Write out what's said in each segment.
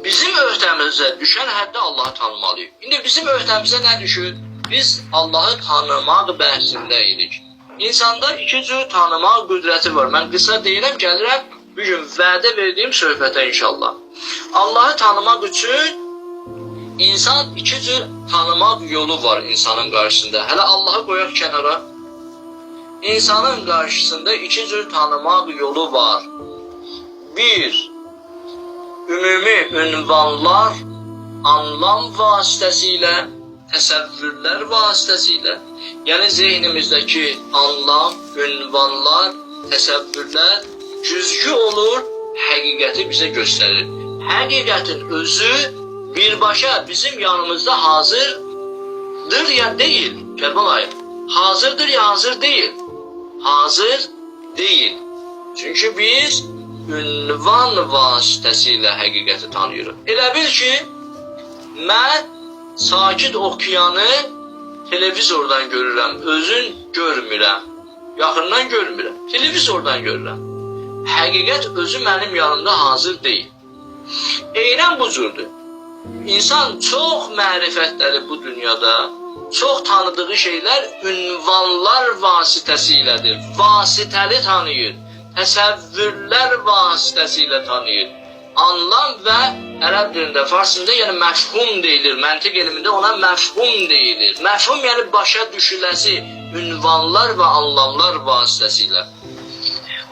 Bizim öhdəmizə düşən həddə Allahı tanımalıyıq. İndi bizim öhdəmizə nə düşür? Biz Allahı tanımaq bəhsində idik. İnsanda iki cür tanımaq qüdrəti var. Mən qısa deyirəm, gəlirəm bu gün vədə verdiyim söhbətə inşallah. Allahı tanımaq üçün insan iki cür tanımaq yolu var insanın qarşısında. Hələ Allahı qoyaq kənara. İnsanın qarşısında iki cür tanımaq yolu var. Bir, ümumi ünvanlar anlam vasitəsilə, təsəvvürlər vasitəsilə, yəni zehnimizdəki anlam, ünvanlar, təsəvvürlər güzgü olur, həqiqəti bizə göstərir. Həqiqətin özü birbaşa bizim yanımızda hazırdır ya deyil, Kərbəlayı. Hazırdır ya hazır deyil. Hazır deyil. Çünki biz ünvan vasitəsilə həqiqəti tanıyırıq. Elə bil ki, mən sakit okeanı televizordan görürəm, özün görmürəm. Yaxından görmürəm, televizordan görürəm. Həqiqət özü mənim yanımda hazır deyil. Eynən bu cürdür. İnsan çox mərifətləri bu dünyada, çox tanıdığı şeylər ünvanlar vasitəsilədir. Vasitəli tanıyır. Təsəvvürlər vasitəsilə tanıyır. Anlam və ərəb dilində, fars dilində yəni məfhum deyilir. Məntiq elmində ona məfhum deyilir. Məfhum yəni başa düşüləsi ünvanlar və anlamlar vasitəsilə.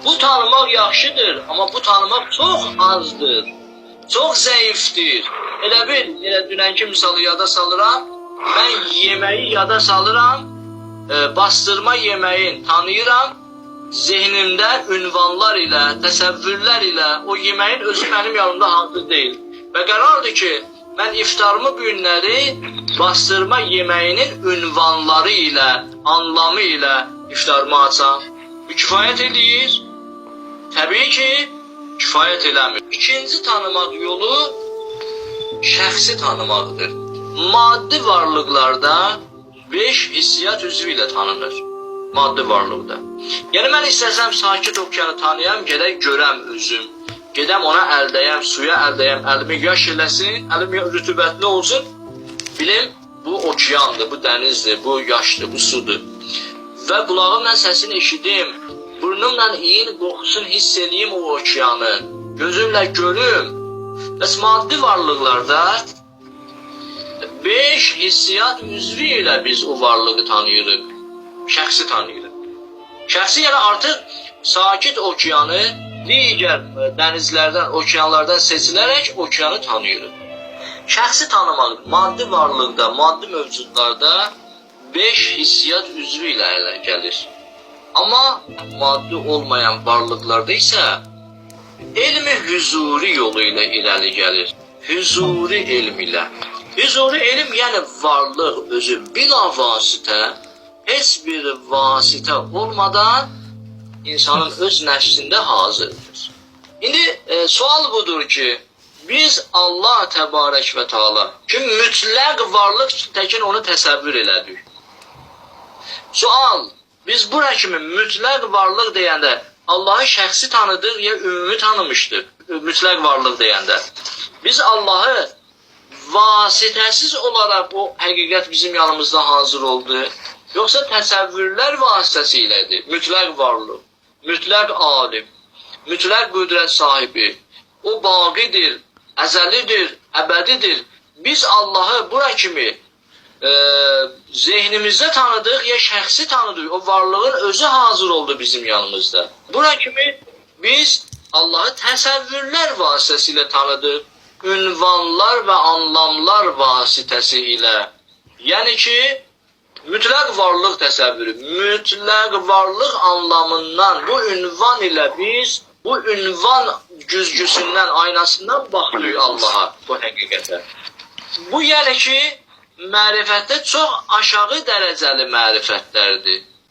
Bu tanımaq yaxşıdır, amma bu tanımaq çox azdır. Çox zəifdir. Elə bil, elə dünənki misalı yada salıram. Mən yeməyi yada salıram, bastırma yeməyin tanıyıram. Zehnimdə ünvanlar ilə, təsəvvürlər ilə o yeməyin özü mənim yanımda hazır deyil. Və qərardır ki, mən iftarımı bu günləri bastırma yeməyinin ünvanları ilə, anlamı ilə iftarımı açam. Bu kifayət eləyir. Təbii ki, kifayət eləmir. İkinci tanımaq yolu şəxsi tanımaqdır. Maddi varlıqlarda 5 hissiyat üzvü ilə tanınır. Maddi varlıqda. Yəni mən istəsəm sakit okeanı tanıyam, gedək görəm özüm. Gedəm ona əldəyəm, suya əldəyəm, əlimi yaş eləsin, əlim rütubətli olsun. Bilim bu okeandır, bu dənizdir, bu yaşdır, bu sudur. Və qulağımla səsini eşidim, burnumla iyin qoxusunu hiss eləyim o okeanı, gözümlə görüm. Bəs maddi varlıqlarda 5 hissiyat üzvü ilə biz o varlığı tanıyırıq, şəxsi tanıyırıq. Şəxsi yəni artıq sakit okeanı digər dənizlərdən, okeanlardan seçilərək okeanı tanıyırıq. Şəxsi tanımaq maddi varlıqda, maddi mövcudlarda 5 hissiyat üzvü ilə ələ gəlir. Amma maddi olmayan varlıqlarda isə elmi hüzuri yolu ilə irəli gəlir. Hüzuri elm ilə. Hüzuri elm yəni varlıq özü bilavasitə, heç bir vasitə olmadan insanın öz nəfsində hazırdır. İndi sual budur ki, biz Allah Təbarək və Teala ki mütləq varlıq təkin onu təsəvvür elədik. Sual, biz bura kimi mütləq varlıq deyəndə Allahı şəxsi tanıdıq ya ümumi tanımışdıq mütləq varlıq deyəndə. Biz Allahı vasitəsiz olaraq o həqiqət bizim yanımızda hazır oldu. Yoxsa təsəvvürlər vasitəsilədir. Mütləq varlıq, mütləq alim, mütləq qüdrət sahibi. O baqidir, əzəlidir, əbədidir. Biz Allahı bura kimi zehnimizdə tanıdıq ya şəxsi tanıdıq. O varlığın özü hazır oldu bizim yanımızda. Bura kimi biz Allahı təsəvvürlər vasitəsilə tanıdıq. Ünvanlar və anlamlar vasitəsilə. Yəni ki, mütləq varlıq təsəvvürü, mütləq varlıq anlamından bu ünvan ilə biz bu ünvan güzgüsündən, aynasından baxırıq Allaha, bu həqiqətə. Bu yəni ki, mərifətdə çox aşağı dərəcəli mərifətlərdir.